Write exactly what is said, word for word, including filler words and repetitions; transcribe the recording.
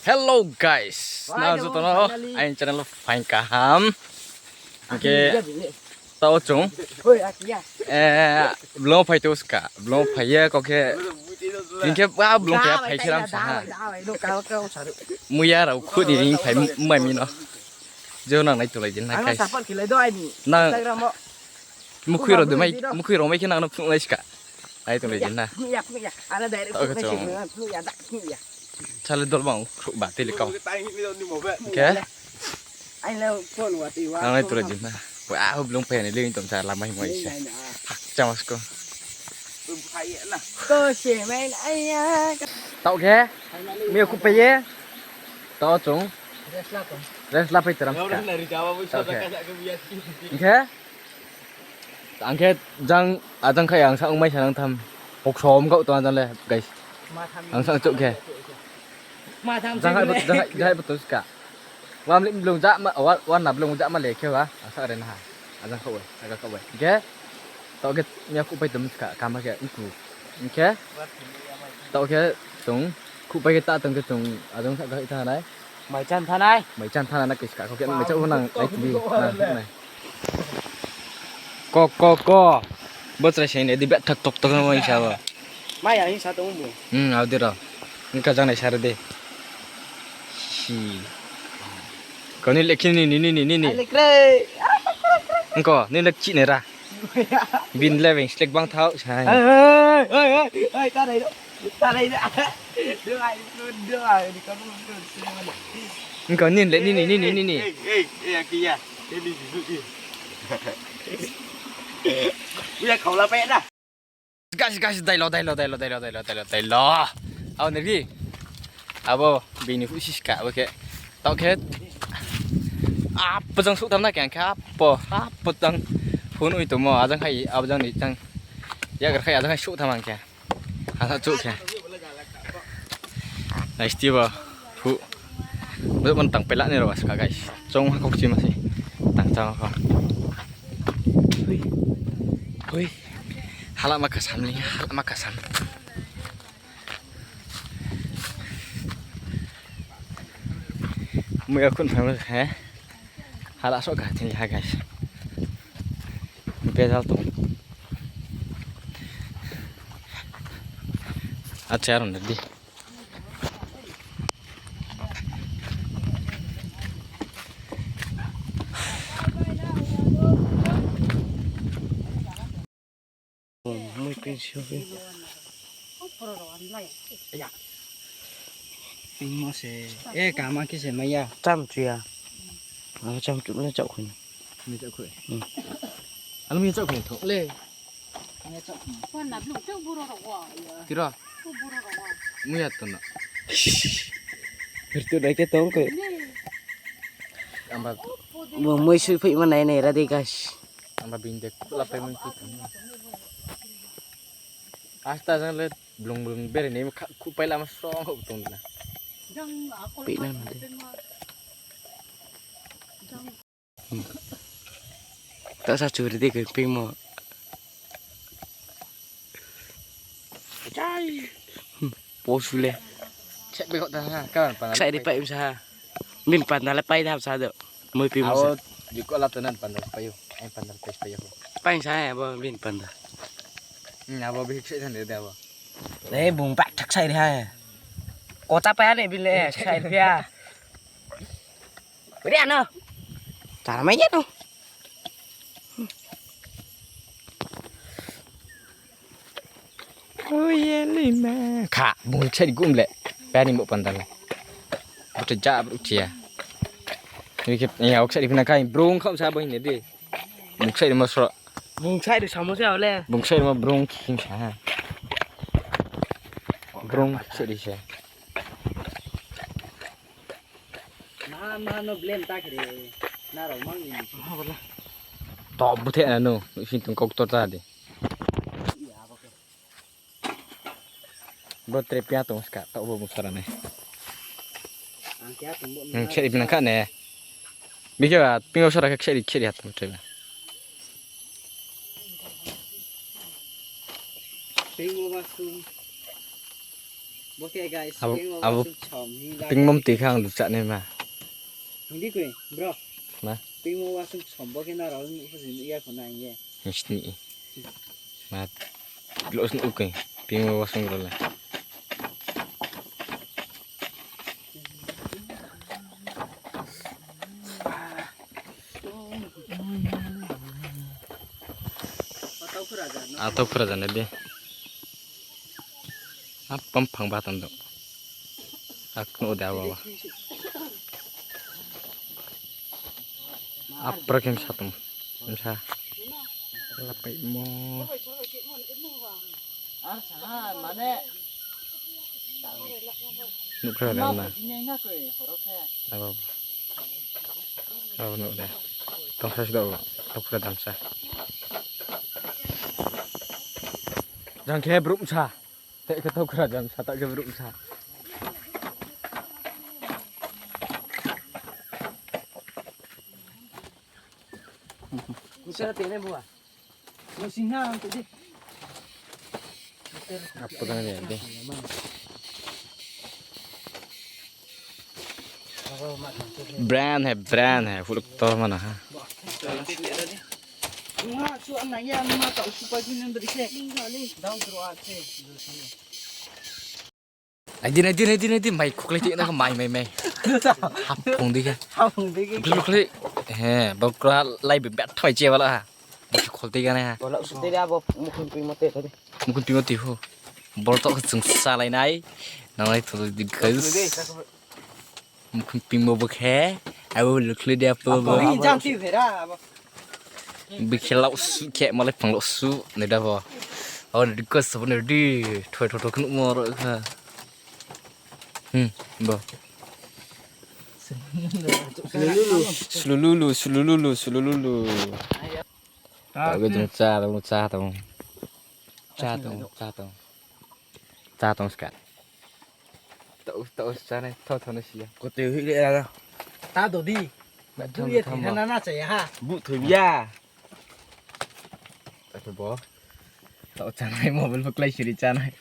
Hello guys, nang joto no aini channel wo phaing kaham. Hing khe taoh chung, eh, blong phai tong ska, blong phai ye kau khe, hing khe ba blong phai ya phai khe ram sa ha. Muiya rao khudi ring phai mai mi no. Je nang nai tolai di na guys. Nang mukhui rao de mai, mukhui rao mai khe nang no phnuh nai ska. Nai tolai di na. Taoh khe chung. Sale dol bang khruh ba tele kau. Hing khe. Ang nai tolai di na. Wa, hu blong phai ni lei tong sa lama himo ise. Hak chama sko. Taoh khe. Muiya khuh phai ye. Taoh chung. Rest la phai teram ska. Taoh khe. Hing khe. Ang khe jang, ajang khai ang sa ongmai sa nang tham. Hoksom kau tong ajang le, guys. Ang sa chouh khe. Jang hai bo, jang hai, jang hai bo tong ska. Wam li blong ja ma, wa, wa na blong ja ma le khe wa. Ang sa re na ha. Ajang kau bai, aga kau bai. Hing khe. Taoh khe muiya khuh phai tong ska, kama khe, mku. Hing khe. Taoh khe chung, khuh phai khe ta tong khe chung, ajang sa khai thanng nai. Mai chan thanng nai. Mai chan thanng nai na khe ska, kau khe mai cha u nang, nai tini, nang, nai. Ko, ko, ko. Bo chrai se ne di bet thak tok tok mo hingsa bo. Mai ya hingsa tong bo. Hmm, au di ro. Ni ka jang nai sar de. Si. Ko ni le kini ni, ni, ni, ni, ni. Ai le kre. Ko ni le chi ne ra. Bin le beng slek bang thau sai. Ai, ai, ai, ai, ai, ta dai do. Ta dai do. Do ai, do ai, di ka do. Ko ni le ni, ni, ni, ni, ni, ni. Ei, ei, ei, aki ya. Ei, ni, ni, ni. Uya khau la pe na. Guys, guys, dailo, dailo, dailo, dailo, dailo, dailo, dailo. Abo ni ri. Abo bini phuh siska, abo khe. Taoh khe. Apo jang souh tham na khe, ang khe apo, apo jang. Phone oi tongmo, ajang khai, abo jang ni jang. Yagar khai, ajang khai souh tham ang khe. Hasa chouh khe. Nai sti bo. Hu. Bo man tang pela ni ro ska guys. Chong ha kok chi ma si. Tang chang ko. Hui. Hui. Hala ma kasam ni, hala ma kasam. Muiya khun phai he. Hala sok ka thing ha guys. Bejal tong. Acha aro na di. Mui pin sio pin. Pin mo se. E, kama khe se maya. Cham chu ya. Ang cham chu le chak khun. Ni chak khun. Hmm. Alo mi chak khun tho. Le. Tira. Muiya to na. Bertu dai ke tong ko. Amba. Bo mui sui phi ma nai nai ra de guys. Amba binde kula pai mui phi. Asta jang le blung blung bere ne khuh pai lama song ho tong na. Pi na de. Ta sa churi de ke ping mo. Chai. Posu le. Chek be kok ta ha, ka pan. Sai di pai sa ha. Bin pan da le pai da sa do. Mui pi mo. Awo, di ko la tanan pan da pai yo. Ai pan da pai pai yo. Pai sa ha, bo bin pan da. Hmm, abo bi chek than de abo. Le bung ba thak sai di ha. Ko ta pai ha ne bin le sai di ha. Ri ano. Chara mai ya no. Oye lima. Kha, bung chari gum le. Pani mo pandal. Bute ja bru chia. Ni ke ya ok sari pina kai brung kham sa bo hine de. Bung sari mo sro. Bung sari samo sa ole. Bung sari mo brung khing sa. Brung sari sa. Ma, ma no blame ta khe re. Na rao mang ni. To buthe na no, sin tong kok tor ta de. Bo tre pia tong ska, to bo musara ne. Ang khe tong bo. Hmm, kheri pina kha ne. Bikhe ba, pingo sara khe kheri, kheri hat tre ba. Pingo ba sung. Bo khe guys, abo, pingmo abo wasung som hing la pingmo khe mtoi khe ang luchah nai ma. Hing di koi, bro. Ma? Pingmo wasung som bo khe nrao nuh pho se nuh ya kho na hing ye. Nisi ni. Ma, lo se nuh koi, pingmo wasung rao le. Atau khura jana di. Apam phang ba tong do. Ak no da wa. Apra kem sa tong. Sa. Lapai mo. Ar sa ha, mane. Nuhkha da na. Abo. Abo nuh da. Tongsa si do, tokra damsa. Jang khe brouh msa. Tei khe tokra damsa, tei khe brouh msa. Kusa tene bua. Apa kan ya, deh. Brand hai, brand hai, huluk tor mana ha. Nai di, nai di, nai di, nai di, mai khuklai ti na mai, mai, mai. Hap phung di khe. Hap phung di khe. Khuklai, khuklai. He, bokra lai be bat thoi che bala ha. Bokra khol ti gana ha. Wala su te abo mukhun ping mo te tadi. Mukhun ping mo te ho. Bor to chung salai nai. Nang nai to di guys. Mukhun ping mo bo khe. Abo lukhlai di apo bo. Ni jang ti phera abo. Bikhe lau su khe malai phang lau su ni da bo. Abo ni ko sabo ni di thoi thoi thoi khnu mo ro kha. Hmm, bo. Sulululu, sulululu, sulululu. Taoh khe chung chá tong, chá tong. Chá tong, chá tong. Chá tong ska. Taoh, taoh chá nai, tho, tho nai si ya. Kote hui le ya. Ta do di. Ba thoi ye tham thoi na na cha ya ha. Bu thoi ya. Taoh khe bo. Taoh chá nai, mobile bo klái siri chá nai.